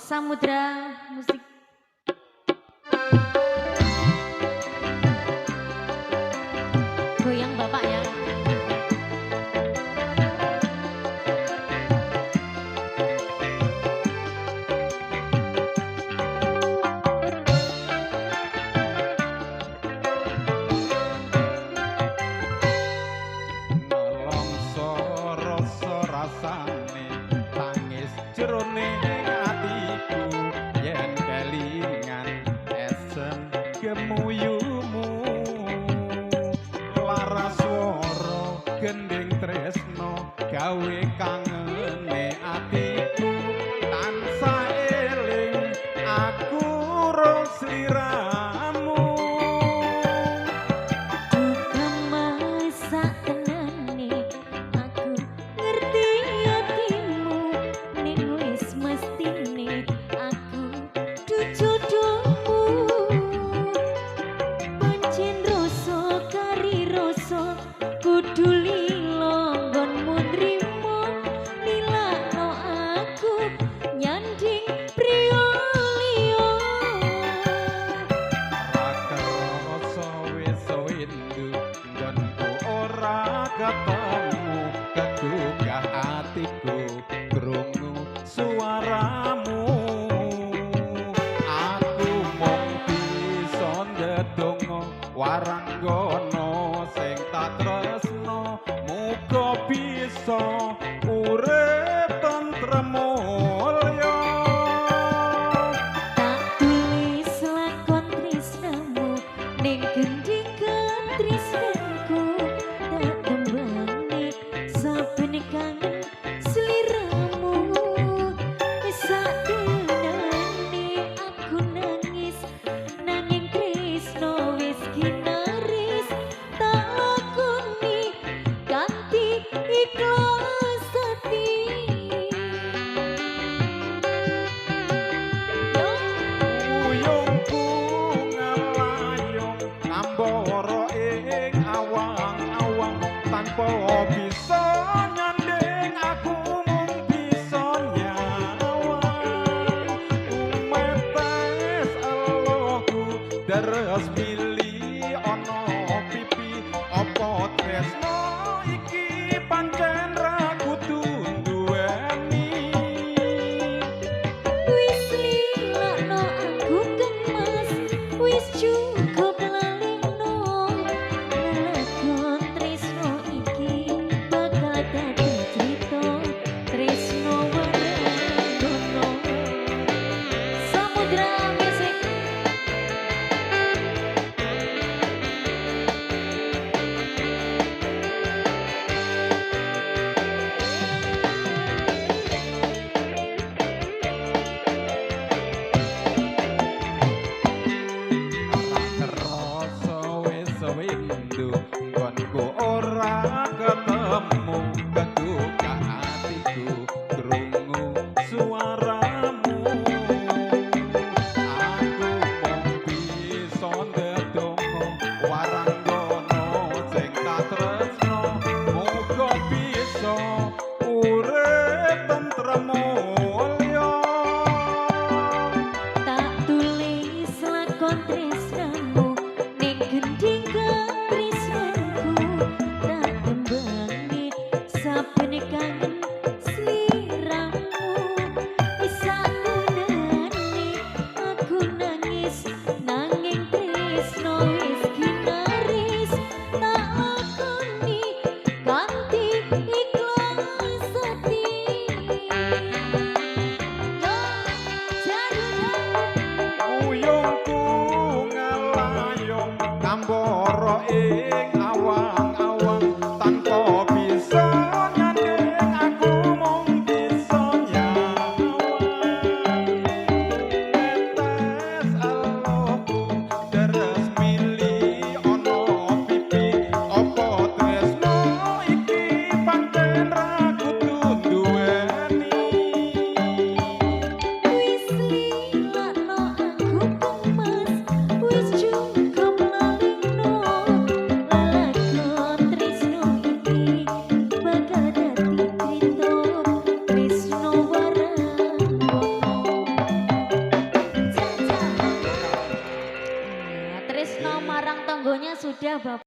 Samudra Musik. Goyang bapak ya. Nelongso rasa rasane tangis jroning atiku yen kelingan esem gemuyumu lara swara gending tresno gawe kangene atiku tansah eling aku ro sliramu. Ketemu kegugah atiku krungu suaramu, aku mung bisa ndedonga waranggono sing tak tresno muga bisa urip tentrem mulya. Tak tulis lakon tresnamu ning gending katresnanku, tak tembangne saben kangen sliramu. Satenane aku nangis nanging tresno wis kinaris, tak lakoni kanthi ikhlas ati. Uyungku ngalayung ngambara ing awang-awang tanpa bisa nyanding aku mung bisa nyawang. Umetes eloku deres mili ana pipi, apa tresno iki pancen ra kudu nduweni. Wis lilakno aku Kang Mas, wis cukup lalekno. Lelakon tresno iki bakal dadi crita tresno waranggono. Samudra Musik. Rasa wis windu nggonku ora ketemu, kegugah atiku krungu suaramu. Aku mung bisa ndedonga waranggono sing tak tresno muga bisa urip tentrem mulya. Tak tulis lakon tresnamu ning gending katresnanku. Tresno marang tonggonya sudah, Bapak.